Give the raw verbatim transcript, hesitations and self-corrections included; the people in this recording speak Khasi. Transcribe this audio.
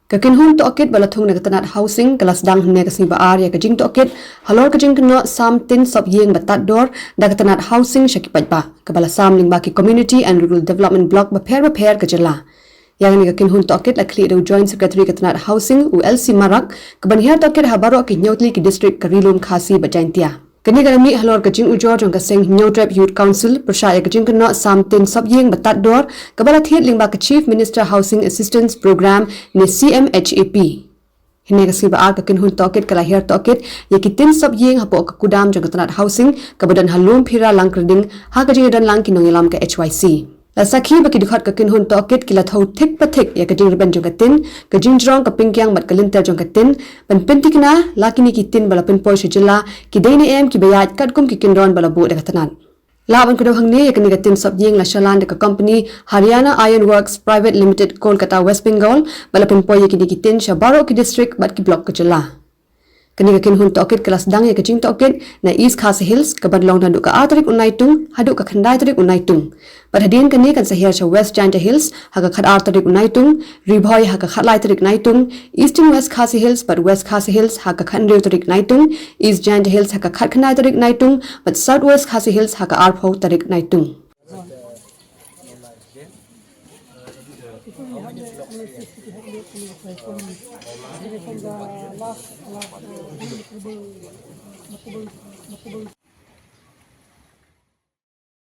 Ka kynhun tohkit ba la thung na ka tnat Housing ka la sdang hynne ka sngi ba ar ïa ka jingtohkit halor ka jingkynnoh sam tin sop ïing ba tad dor da ka tnat Housing sha ki paidbah, kaba la sam lyngba ki Community and Rural Development Block bapher bapher ka jylla. Ïa kane ka kynhun tohkit la khlieh da u Joint Secretary ka tnat Housing, u L C Marak, kaban hiar tohkit ha baroh ki hynñiew tylli ki district ka Ri Lum Khasi bad Jaintia. Kane ka la mih halor ka jingujor jong ka seng Hynñiewtrep Youth Council pyrshah ïa ka jingkynnoh sam tin sop ïing ba tad dor kaba la thied lyngba ka Chief Minister Housing Assistance Programme ne C M H A P. Hynne ka sngi ba ar ka kynhun tohkit ka la hiar tohkit ïa ki tin sop ïing hapoh ka kudam jong ka tnat Housing kaba don ha Lumphira Langkyrding ha ka jingïadon lang ki nongïalam ka H Y C. La sakhi ba ki dkhot ka kynhun tohkit ki la thew thik pa thik ïa ka jingrben jong ka tin, ka jingjrong, ka pingkiang bad ka lynter jong ka tin, ban pynthikna la kine ki tin ba la pynpoi sha jylla ki dei ne em kiba ïaid katkum ki kyndon ba la buh da ka tnat. Lah ban kdew hangne, ïa kane ka tin sop ïing la shalan da ka company Haryana Iron Works Private Limited, Kolkata, West Bengal, ba la pynpoi ïa kine ki tin sha baroh ki district bad ki block ka jylla. Kane ka kynhun tohkit ka la sdang ïa ka jingtohkit na East Khasi Hills kaban long naduh ka ar tarik u Naitung haduh ka khyndai tarik u Naitung. Bad hadien kane kan sa hiar sha West Jaintia Hills ha ka khatar tarik u Naitung, Ri Bhoi ha ka khatlai tarik Naitung, Eastern West Khasi Hills bad West Khasi Hills ha ka khathynriew tarik Naitung, East Jaintia Hills ha ka khatkhyndai tarik Naitung, bad South West Khasi Hills ha ka arphew tarik Naitung.